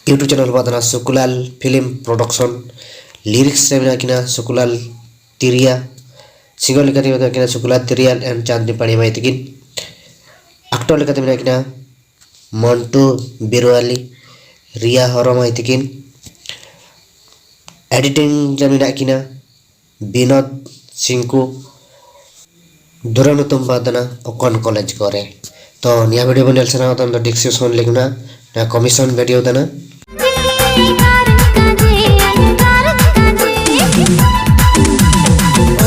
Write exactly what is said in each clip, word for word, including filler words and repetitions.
YouTube channel ᱦᱚᱸ ᱯᱟᱛᱱᱟ ᱥᱩᱠᱩᱞᱟᱞ film production, lyrics ᱨᱮ ᱢᱮᱱᱟᱜ ᱠᱤᱱᱟ ᱥᱩᱠᱩᱞᱟᱞ ᱛᱤᱨᱤᱭᱟ, singer ᱞᱮᱠᱟᱛᱮ ᱢᱮᱱᱟᱜ ᱠᱤᱱᱟ ᱥᱩᱠᱩᱞᱟᱞ ᱛᱤᱨᱤᱭᱟ and ᱪᱟᱸᱫᱽᱱᱤ ᱯᱟᱲᱤ ᱢᱟᱹᱭ ᱛᱟᱹᱠᱤᱱ᱾ Actor ᱞᱮᱠᱟᱛᱮ ᱢᱮᱱᱟᱜ ᱠᱤᱱᱟ ᱢᱚᱱᱴᱩ ᱵᱤᱨᱣᱟᱞᱤ, ᱨᱤᱭᱟ ᱦᱚᱨᱚ ᱢᱟᱹᱭ ᱛᱟᱹᱠᱤᱱ᱾ Editing ᱨᱮ ᱢᱮᱱᱟᱜ ᱠᱤᱱᱟ ᱵᱤᱱᱳᱫ ᱥᱤᱝᱠᱩ᱾ ᱫᱩᱨᱟᱹᱝ ᱧᱩᱛᱩᱢ ᱵᱟᱫᱟᱱᱟ ᱚᱠᱚᱱ ᱠᱚᱞᱮᱡᱽ ᱠᱚᱨᱮ᱾ ᱛᱚ ᱱᱤᱭᱟᱹ video ᱵᱚᱱ ᱧᱮᱞ ᱥᱟᱱᱟ ᱛᱟᱢ ᱫᱚ description link ᱢᱮᱱᱟᱜᱼᱟ, ᱱᱤᱭᱟᱹ commission video ᱫᱟᱱᱟ᱾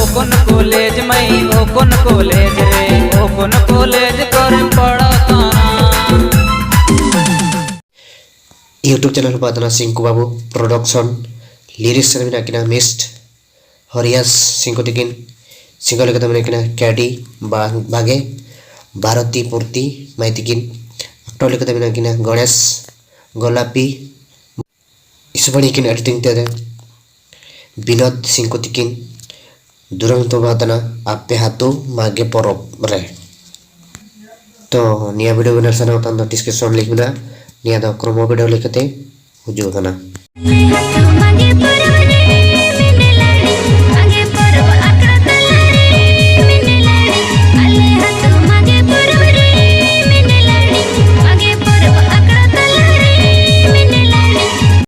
ᱚᱠᱚᱱ ᱠᱚᱞᱮᱡᱽ ᱢᱟᱹᱭ, ᱚᱠᱚᱱ ᱠᱚᱞᱮᱡᱽ ᱨᱮ, ᱚᱠᱚᱱ ᱠᱚᱞᱮᱡᱽ ᱠᱚᱨᱮᱢ ᱯᱟᱲᱦᱟᱜ ᱠᱟᱱᱟ? YouTube channel ᱦᱚᱸ ᱯᱟᱛᱱᱟ ᱥᱤᱝᱠᱩ ᱵᱟᱹᱵᱩ production, lyrics ᱨᱮ ᱢᱮᱱᱟᱜ ᱠᱤᱱᱟ ᱢᱤᱥᱴ ᱦᱚᱨᱤᱭᱟᱥ ᱥᱤᱝᱠᱩ ᱛᱤᱠᱤᱱ᱾ Singer ᱞᱮᱠᱟᱛᱮ ᱢᱮᱱᱟᱜ ᱠᱤᱱᱟ ᱠᱮᱰᱤ ᱵᱟ-, ᱵᱟᱜᱮ, ᱵᱷᱟᱨᱚᱛᱤ ᱯᱩᱨᱛᱤ ᱢᱟᱹᱭ ᱛᱤᱠᱤᱱ᱾ Actor ᱞᱮᱠᱟᱛᱮ ᱢᱮᱱᱟᱜ ᱠᱤᱱᱟ ᱜᱚᱬᱮᱥ ᱜᱳᱞᱟᱯᱤ᱾ ᱤᱥᱩᱵᱟᱹᱲᱤ ᱠᱤᱱ editing ᱛᱮ ᱵᱤᱱᱳᱫ ᱥᱤᱝᱠᱩ ᱛᱤᱠᱤᱱ᱾ ᱫᱩᱨᱟᱹᱝ ᱛᱚᱵᱟ ᱛᱟᱱᱟ ᱟᱯᱮ ᱦᱟᱛᱩ ᱢᱟᱜᱮ ᱯᱚᱨᱚᱵᱽ ᱨᱮ᱾ ᱛᱚ ᱱᱤᱭᱟᱹ video ᱵᱮᱱᱟᱣ ᱥᱟᱱᱟ ᱠᱷᱟᱱ ᱫᱚ description link ᱢᱮᱱᱟᱜᱼᱟ, ᱱᱤᱭᱟᱹ ᱫᱚ promo video ᱞᱮᱠᱟᱛᱮ ᱦᱤᱡᱩᱜ ᱠᱟᱱᱟ᱾